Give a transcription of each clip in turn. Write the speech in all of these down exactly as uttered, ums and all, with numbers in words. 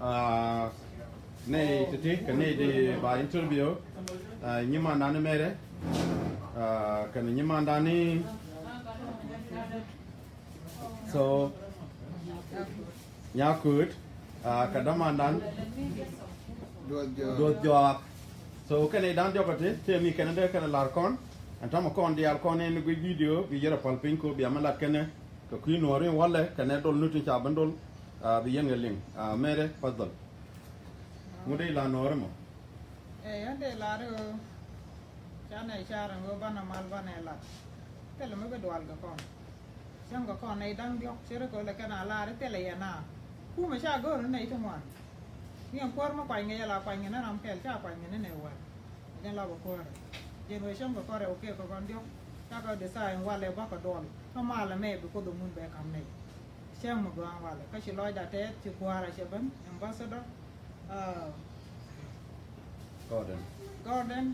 Nɛy ti̱ti̱ kɛ nɛy di ba interview, nyimandan ni Mɛrɛ kɛnɛ nyimandan ni, so, Nyakuut kɛ dämandan Duɔth Jɔak. So kɛnɛ dan diɔk ti tëë mi kɛnɛ dee kɛnɛ lar kɔn. Ɛn täämɛ kɔn diaal kɔn in guic video bi yɛrɛ päl piny ko bia mi lat kɛnɛ kɛ kui̱ Nuɔɔri walɛ kɛnɛ dol ni tin ca ben dol. Bi yɛn kɛ liŋ. Mɛrɛ, path dhɔl. Ŋut dee lar Nuɔɔri mɔ? Ɛ yɛn dee lar ɣöö canɛ car ɛn ɣöö banɛ mal banɛ lat. Thilɛ mi bi dual kɛ kɔn. Cäŋ kɛ kɔn nɛy da̱ŋ diɔ̱k ce̱tkɛ ɣöö lɛ kɛn a lar i̱ thilɛ yɛn a kumɛ ca go̱o̱r ni nɛy ti ŋuan. Ni ɛn kuäär mi kuany kɛ yɛ la kuany kɛ ni ram kɛl ca kuany kɛ ni nɛy wäl. Ɛ jɛn la bɛ kuäärä. Jɛn wee cäŋ kɛ kɔn rɛw kɛ kɛ kɔn diɔ̱k. Cakɛ design walɛ bakɛ duɔl kä malɛ mɛ bi Kuoth ɛ ŋun bɛ ka̱m nɛy. Cäŋ mi gɔaa walɛ kä ci lɔcda tɛth ci kuäärä cɛ ben ambassador. Gordon. Gordon.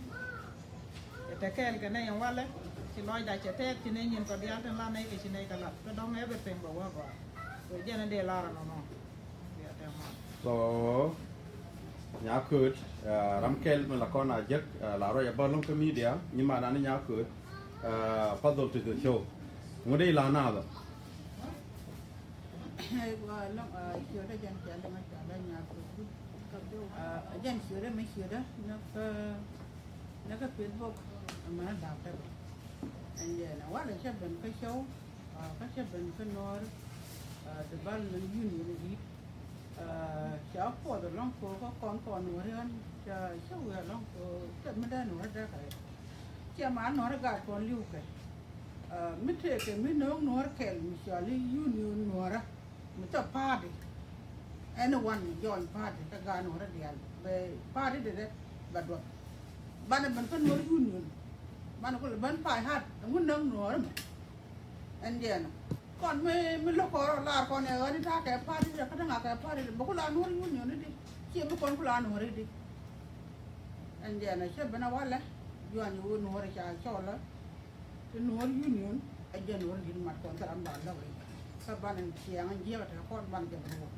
Cɛ te kɛɛl kɛ nɛy in walɛ ci lɔcda cɛ tɛth ci nɛy nyin kɔ diaal tin la nɛy kɛ ci nɛy kɛ lat kä dɔ̱ŋ everything bɛ wä gɔaa. So jɛn in dee lar ɛnɔnɔ. So Nyakuut, ram kɛl mi la kɔn a jek la ruac a bä lo̱ŋ kä media nyimandan ni Nyakuut. Path dhɔl to the show. Ŋut dee la naath ɔ? Ɛ gua lɔŋ a ciötdä jɛn cɛ liŋ a cɔal a Nyakuut. Ɛ jɛn ciötdä mi ciötdä ni kä ni kä Facebook. Ɛmɛnɛ da̱a̱k tɛk ɔ. Ɛn jɛn ɛ walɛ cɛ ben kä show. Kä cä ben kä Nuɔɔri Development Union di̱t. Ca puɔth ɛlɔ̱ŋ kɛ kä kɔn kɔn Nuɔɔri ɣän ca cä wee ɛlɔ̱ŋ kɛ mi dee Nuɔɔri dee kɛ rɛy. Ciɛ ma Nuɔɔri gaat kɔn li̱w kɛ mi tëëkɛ mi no̱o̱ŋ Nuɔɔri kɛl mi cɔal i̱ Union Nuɔɔrä. Mi thɔ party. Anyone mi join party kä gaat Nuɔɔri diaal bɛ party dee dee bɛ duɔth. Banɛ ben kä Nuɔɔri Union. Banɛ kulɛ ben pay hat ɛŋu näk Nuɔɔri mɛ. Ɛn jɛn kɔn mi mi lo̱k kɔn rɔ lar kɔn ɛ ɣän i̱ ta̱a̱ kɛ party rɛ kä da̱ŋ a kɛ party rɛ bɛ kula Nuɔɔri Union i̱di. Ciɛ bi kɔn kula Nuɔɔri i̱di. Ɛn jɛn ɛ cɛ ben a walɛ juany i̱ wä Nuɔɔri ca cɔlä. Ti Nuɔɔri Union ɛ jɛn Nuɔɔri di̱t mat kɔn thil ram ba lɔk i̱ kä ban in ciɛŋ in jiɛk ɛ te kɔn ban jɛ ben wä.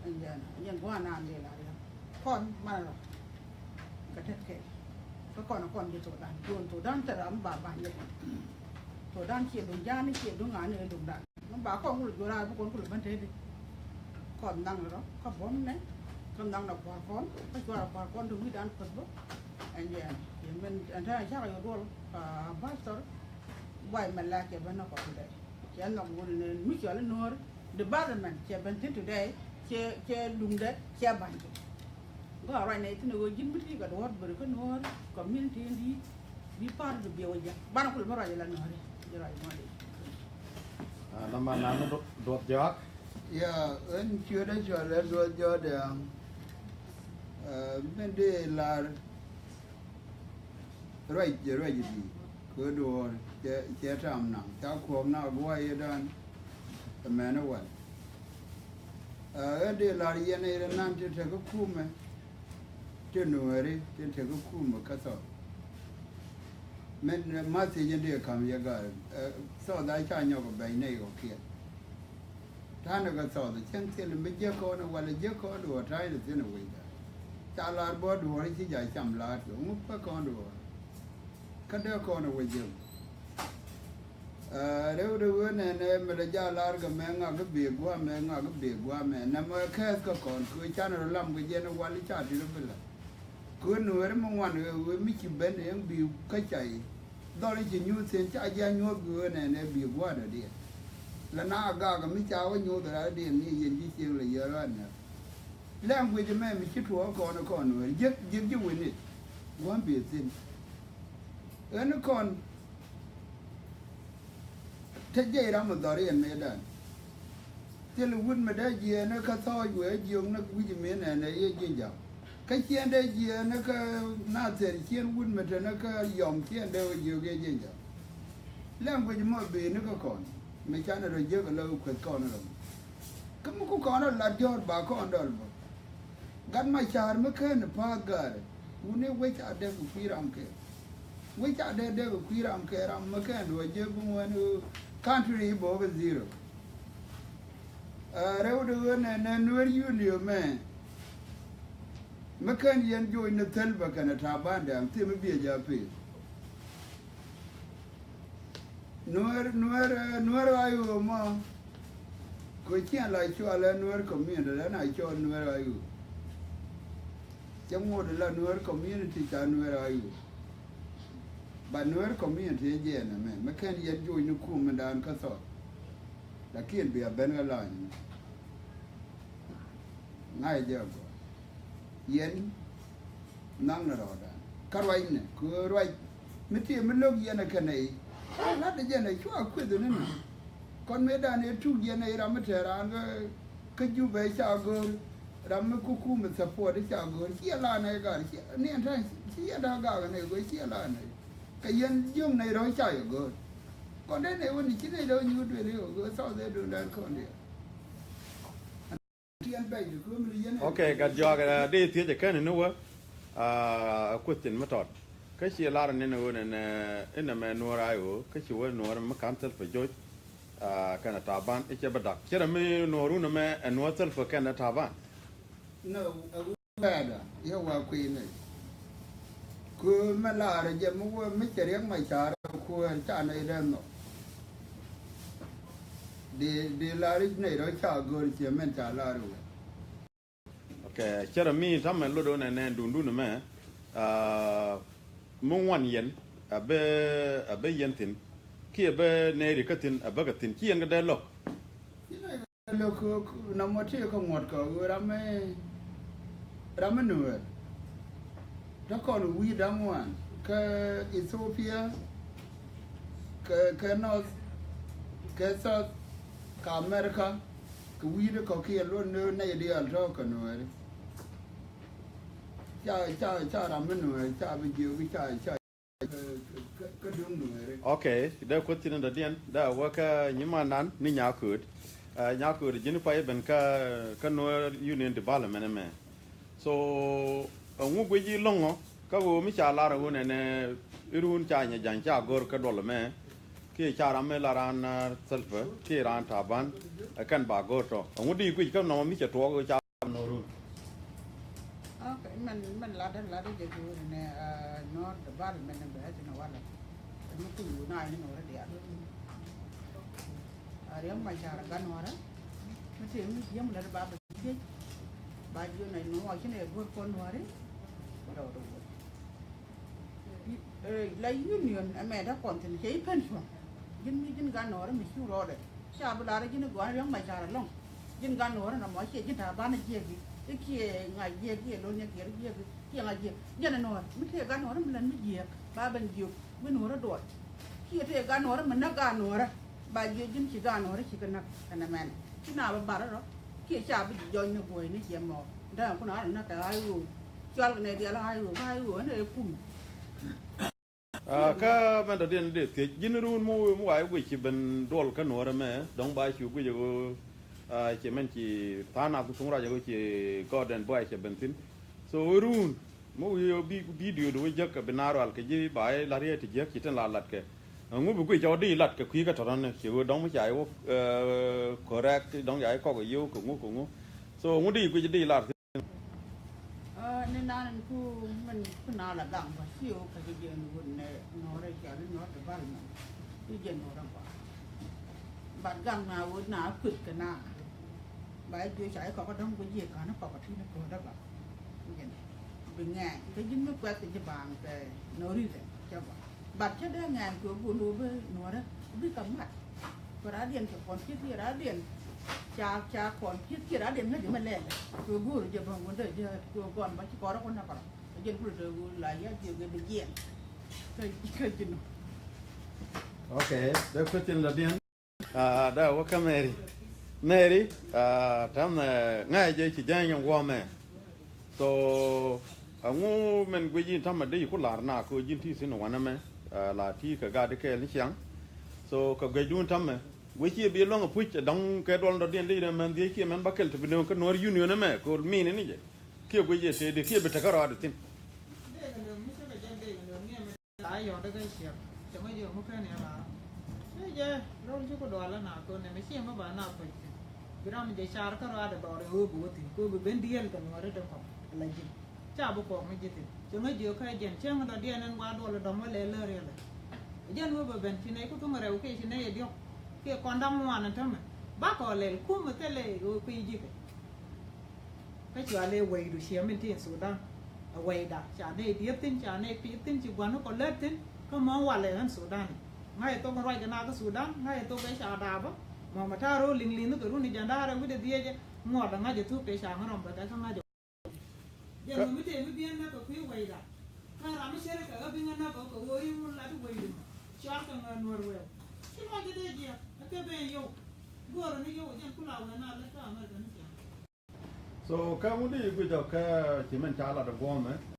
Ɛn jɛn ɛ jɛn gua̱a̱r naan dee la riɛk kɔn man rɔ. Kɛ tet kɛ kä kɔn kɔn ji̱ Thudan duɔn Thudan thil ram ba ban jɛ. Thudan ciɛ duŋ ja̱a̱n i̱ ciɛ duŋ ŋa̱a̱n i̱ duŋ dan. Mi ba kɔn kulɛ juɔ̱r a bi kɔn kulɛ ben teti. Kɔn naŋ ni rɔ kä buɔ̱m nɛ kä naŋ ni kua̱r kɔn kä cuarɛ kua̱r kɔn ti wi̱dan kuäth bä. Ɛn jɛn yɛ min ɛn tɛn cakɛ yɛ duɔl. Pastor Buay Mɛlak cɛ ben ni kɔn dɛ cɛ nhɔk wun ni mi cɔl i̱ Nuɔɔri development cɛ ben thin today. Cɛ cɛ luŋdɛ cɛ ba̱ny kɛ. Gɔaa ruac nɛ ithin ɛ ɣöö ji̱n mi ti kɛ duɔ̱ɔ̱r beri kä Nuɔɔri community in di̱i̱t. Bi party di biɛ wä jiak banɛ kulɛ mi ruac ila Nuɔɔri. Ji̱ ruac mɔɔri. Nama nani Duɔth Jɔak. Ya ɣän ciötdä cɔalɛ Duɔth Jɔak dɛ. Min dee lar ruac jɛ ruac i̱ di̱i̱t kɛ duɔ̱ɔ̱r cɛ cɛ tam naŋ ca kuɔ̱k na gua̱a̱ yɛ dan. Ɛmɛn ɛ wal. Ɣän dee lar yɛn ɛ nan ti tekä kumɛ. Ti Nuɔɔri tin tekä kumɛ kä thɔɔth. Min ma̱th thiec in dee ka̱m yɛ gal thɔɔth a ca nyɔk ɛ bɛny nɛy ɣɔ̱kiɛn. Ta̱nɛ kɛ thɔɔth cäŋ thil mi jiäk kɔn ɛ walɛ jiäk kɔn duɔ̱ɔ̱r ta̱a̱c lɛ thi̱n ɛ wecda. Ca lar bä duɔ̱ɔ̱r ci ja̱ cam la̱a̱t kɛ ŋup kä kɔn duɔ̱ɔ̱r. Kä dee kɔn ɛ wec jiäk. Rɛw rɛw ɣöö nɛnɛ mi lɛ ja̱ lar kɛ mɛ ŋak i̱ bëë gua̱a̱mɛ ŋak i̱ bëë gua̱a̱mɛ nɛmɛ kɛɛth kä kɔn kɛ ɣöö canɛ rɔ lam kɛ jɛn i̱ wal i̱ ca ti rɔ bi la̱t. Kɛ ɣöö Nuɔɔri mi ŋuan ɣöö mi ci ben ɛn bi kä cay dhɔr i̱ ci nyuuth thi̱n ca ji̱ a nyuɔ̱th kɛ ɣöö nɛnɛ bi gua̱a̱r dɔ̱diɛn. Lɛ na a gak mi ca wä nyuuth rɛwdiɛn ni yɛn ji̱ cieŋ lɛ yɛr ɣän nɛ. Language mɛ mi ci tuɔɔk kɔn kɔn Nuɔɔri jiäk jiäk ji̱ wi̱n i̱ gua̱a̱m bi thi̱n. Ɣän kɔn te jiɛc ram mi dhɔr yɛn mëëdan. Thil wut mi dee jiɛɛn kä thɔɔc wee jiök ni wi̱c mi nɛn ɛ yɛ ji̱ ja̱ŋ. Kä ciɛn dee jiɛɛn kä Nathir ciɛn wut mi te ni kä yɔm ciɛn dee wee jiök yɛ ji̱ ja̱ŋ. Language mɔ ben ni kä kɔn mi canɛ rɔ jiäk ɛ lɔ kueth kɔn rɔ. Kä mi ku kɔn rɔ lat jɔ̱ɔ̱r ba kɔn dɔl bä. Gat Macar mi ken pa̱a̱th gäärä wuni wec a dek kɛ kui̱ ram kɛ. Wec a dek dek kɛ kui̱ ram kɛ ram mi ken duɔ̱ɔ̱c jek bi ŋuɛn country i̱ bok ɛ zero. Ɛ rɛw de ɣöö nɛ nɛ Nuɛr Union mɛ. Mi kɛn yɛn joc ni Salva kɛnɛ Taban dɛm thim mi biɛ jɛ pith. Nuɛr, Nuɛr, ɛ, Nuɛr Ayo mɔ. Kɛ ciɛn la cɔal ɛ Nuɛr community, la na cɔal Nuɛr Ayo. Cɛ ŋot la Nuɛr community ca Nuɛr Ayo. Ba Nuɛr community ɛ jɛɛn ɛmɛ, mi kɛn yɛn joc ni kum mi daan kä thɔɔk. Lakin bia ben kä lany. Ŋa̱c jɛ gɔaa. Yɛn naŋ ni rɔɔdan. Kä ruacnɛ, kɛ ruac mi ti mi lo̱k yɛn ɛ kɛnɛ i̱. Lat jɛn ɛ cua kueth ni ni. Kɔn mëëdan ëë tuk yɛn ɛ i̱ ram mi te raan kä, kä Jubɛ ca go̱r. Ram mi kuku mi support ca go̱r. Ciɛ lan ɛ gar, ciɛ, ni ɛn ta̱a̱, ciɛ da̱a̱ gak ɛ nɛ go̱r, ciɛ lan ɛ. Kɛ yɛn jiöŋ nɛy rɔ̱ ca yɛ go̱o̱r. Kɔn dee nɛy wä ni ci nɛy rɔ̱ nyuur duël yɛ go̱o̱r thɔɔth ëë duundɛ kɔn diɛ. Tiɛn bɛc di kööm ni yɛn ɛ. Okay, gat jɔak, ɛ, dee thiec ɛ kɛn ni wä. A, a question mi tɔt. Kä ci lar ni ni wä ni nɛ, inɛ mɛ Nuɔr Ayo, kä ci wä Nuɔr mi ka̱n Salva joc. A, kɛnɛ Taban, icɛ bä dak. Cɛ rɛ mi Nuɔr wun ɛmɛ ɛ Nuɔr Salva kɛnɛ Taban. No, ɛ wä bɛɛdä, yɛ wa kui̱ nɛy. Ku mɛ laarä jɛ mi wä mi cɛ Riɛk Macar kuäär ca nɛy rɛn nhɔk. Di, di laarä nɛy rɔ ca go̱r ciɛ mɛn ca laarä wä. Okay, cɛ rɛ mi tamɛ lot wä nɛ nɛ dundun mɛ, a, mi ŋuan yɛn, a bɛ, a bɛ yɛn thi̱n. Kiɛ bɛ nɛy ri kä thi̱n, a bä kɛ thi̱n. Ci yɛn kɛ dee lo̱k. Lo̱k nɔmɔ ti kä ŋuɔ̱t kɛ ɣöö ram mi, ram mi Nuɛɛr. Te kɔn wi̱i̱ da̱ŋ ŋuan kä Ethiopia, kä, kä North, kä South, kä America, kɛ wi̱i̱ ti kɔ̱kiɛn luɔt ni nɛy diaal tɔ̱ kɛ Nuɛɛri. Ca, ca, ca ram mi Nuɛɛr, ca bi jiök, ca, ca. Okay, dee kuoth thin dɔ̱diɛn, dee a wä kä nyimandan ni Nyakööt. Ɛ, Nyakööt ji̱n pay ben kä, kä Nuer Union Development ɛmɛ. So, ɛŋu guic i̱ lo̱ŋɔ, kä ɣöö mi ca lar ɣöö nɛnɛ i̱ run ca nyɛ ja̱ny ca go̱r kä duɔl ɛmɛ. Kiɛ ca ram mi la raan, ɛ, Salva, kiɛ raan Taban, ɛ kɛn ba go̱r tɔ. Ɛŋu di guic kä nɔmɔ mi cɛ tuɔɔk ɣöö ca Norun. Okay, mɛn, mɛn ladä, ladä jɛ duun nɛ, ah, Nuɔr development bɛ ɛthin walɛ. Ɛn mi kuny wun a ni Nuɔr diaal. Ah, Riɛk Macar gan Nuɔrä. Mi te mi jiɛm lɛ ba bɛ thiec. Ba jiɔ nɛ nuɔ ci nɛ go̱r kɔn Nuɔri. Dɔw dɔw. Eh, la union ɛmɛ dee kɔn thin cɛ i̱ pen cuɔ̱ŋ. Ji̱n mi ji̱n gan Nuɔrä mi cu rɔɔdɛ. Ca bi lar ji̱n i̱ gɔaa Riɛk Macar ɛlɔ̱ŋ. Ji̱n gan Nuɔrä nɔmɔ ciɛ ji̱n Taban jiɛk i̱. I̱ kiɛ ŋa̱c jiɛk i̱, Lol Nyakiɛr jiɛk i̱. Kiɛ ŋa̱c jiɛk. Jɛn ɛ Nuɔr. Mi tëë gan Nuɔrä mi lɛn mi jiɛk. Ba ben jiök. Mi Nuɔrä duɔt. Kiɛ tëë gan Nuɔrä mi näk gan Nuɔrä. Ba jiök ji̱n ci gan Nuɔrä ci kɛ näk. Ɛn ɛmɛn. Ci na bi bar rɔ. Kiɛ ca bi ji̱ jɔny ni guɔ̱ɔ̱y ni jiɛm mɔ. Däŋ kun a rɔ näk kɛ ɣa̱c ɣöö. Cɔal kɛ nɛ diaal ɣa̱c ɣöö, ɣa̱c ɣöö, ɛn ɛ kum. Ah, kä mɛn dɔ̱diɛn dee thiec ji̱n run mi, mi wa i̱ guic ci ben duɔl kä Nuɔrä mɛ, dɔ̱ŋ ba cu guic ɣöö, ah, ci mɛn ci tha̱a̱ŋ nath thuŋ ruac ɣöö ci gɔɔdɛn buay cɛ ben thi̱n. So, run mi wi̱i̱ bi, video du wä jek kɛ bi naar rual kɛ ji̱ ba i̱ lat riet ti jiäk ci tin la lat kɛ. Ɛŋu bi guic cɛ wä di lat kɛ kui̱ kä tɔ̱tɔ̱ni ci ɣöö dɔ̱ŋ mi ca i̱ wä, eh, correct, dɔ̱ŋ ca i̱ kɔk i̱ yio̱w kɛ ŋu kɛ ŋu. So, ŋu di guic di lat thi̱n. Ah, ni nan ku min ku na la gaŋ ba ci o ka ci jɛ ni wun nɛ Nuɔrä ca ni Nuɔr development. Ci jɛ Nuɔrä ba. Bat gaŋ na wun na kuth kɛ na. Ba jɛ ca i̱ kɔk dɔ̱ŋ ku jiɛ ka ni kɔk ti ni ko̱dä ba. Jɛ ni. Bi ŋɛɛny. Kä ji̱n mi kuɛth kɛ ji̱ baŋ kɛ no reason. Cɛ ba. Bat cä dee ŋɛɛn kɛ go̱o̱r wä bi Nuɔrä bi kɛ mat. Kɛ radiɛn kɛ kɔn ki̱th kiɛ radiɛn ca, ca kɔn ki̱th kiɛ radiɛn ŋäc mɛ lɛl. Kɛ go̱o̱r jɛ bäŋ wundä jɛ kɛ gɔn ba ci kɔrä kun näk kɔrɔ. Kɛ jɛn kulɛ te go̱o̱r la ya jiɛ gɛ bi jiɛn. Kɛ, kɛ ji̱n. Okay, the question la diɛn. Ah, da wä kä Mary. Mary, ah, tam, eh, ŋa̱cä jɛ ci jɛny in wä mɛ. So, aŋu mɛn guic in tamɛ dee ku lar na ko ji̱n ti thin wanɛ mɛ, ah, la ti kɛ gat kɛɛl ni ciaŋ. So, kɛ guic dun tamɛ. Guic ci bi luäŋ a puc a dɔŋ kɛ duɔl dɔ̱diɛn dee mɛn dhiec kiɛ mɛn ba kɛl ti bi nööŋ kä Nuɔr Union mɛ ko min ni jɛ. Kiɛ guic yɛ tëë dee kiɛ bi tekɛ rɔɔdɛ thin. Dee kɛ nööŋ mi cä kɛ jɛ dee kɛ nööŋ ni mɛ. Aa yɔ̱ɔ̱dɛ kä ciɛk cɛ ŋäc yɛ ŋu kɛn yɛ lar. Cɛ jɛ rɔl ci ku dual ɛ na thon nɛ mɛ ciɛ mɛ ba na kuec thi̱n. Bi ram jɛ car kä ruaadɛ dhɔr i̱ ɣöö bi wä thi̱n kɛ ɣöö bi ben dieel kɛ nuɔ̱ɔ̱ri tin kɔ̱k ala ji̱n. Ca bi kɔɔk mi ji̱ thi̱n cɛ ŋäc jiök kä jɛn cäŋ dɔ̱diɛn ɛn gua̱a̱r duɔl i̱ dɔ̱ŋ wä lɛ lär yɛlɛ. Ɛ jɛn ɣöö bɛ ben ci nɛy ku thuŋ rɛw kiɛ ci nɛy ɛ diɔ̱k kiɛ kɔn da̱ŋ ŋuan ɛn tämɛ. Bakɔ lɛl kumɛ thilɛ ɣöö kui̱ ji̱kɛ. Kä cua lɛ wecdu ciɛ min tin Sudan. Ɛ wecda ca nɛy dieth thi̱n ca nɛy pi̱i̱th thi̱n ci gua̱n kɔ lät thi̱n kä mɔ walɛ ɣän Sudan. Ŋa̱c ɛ thok ruac kɛ na kä Sudan ŋa̱c ɛ thok ɛ ca daapä. Mɔ mɛ ta̱a̱ ro̱o̱ liŋ liŋ kä run i̱ jɛn da̱a̱r ɛ wi̱cdɛ dhiecɛ. Ŋuɔt ɛ ŋa̱c ɛ thuk kɛ ca ŋä rɔm bɛ kɛ kä ŋa̱c ɛ. Jɛn ŋö mi tëë mi biɛn näk kɛ kui̱ wecda. Kä ram mi cɛ rɛ kɛ ɣä bi ŋä näk kɛ ɣöö i̱ ŋun lat i̱ wecdu mɔ. Cɔal kɛ ŋä nuɔr wɛw. Ci mɔ jɛ dee jiɛk ɛ kɛ ben yio̱w. Go̱o̱rä ni yio̱w jɛn kula wee na lät kä America ni ciaŋ. So kä ŋut i̱ guic ɔ kä ci mɛn ca lat ɛ guɔ̱ɔ̱mɛ.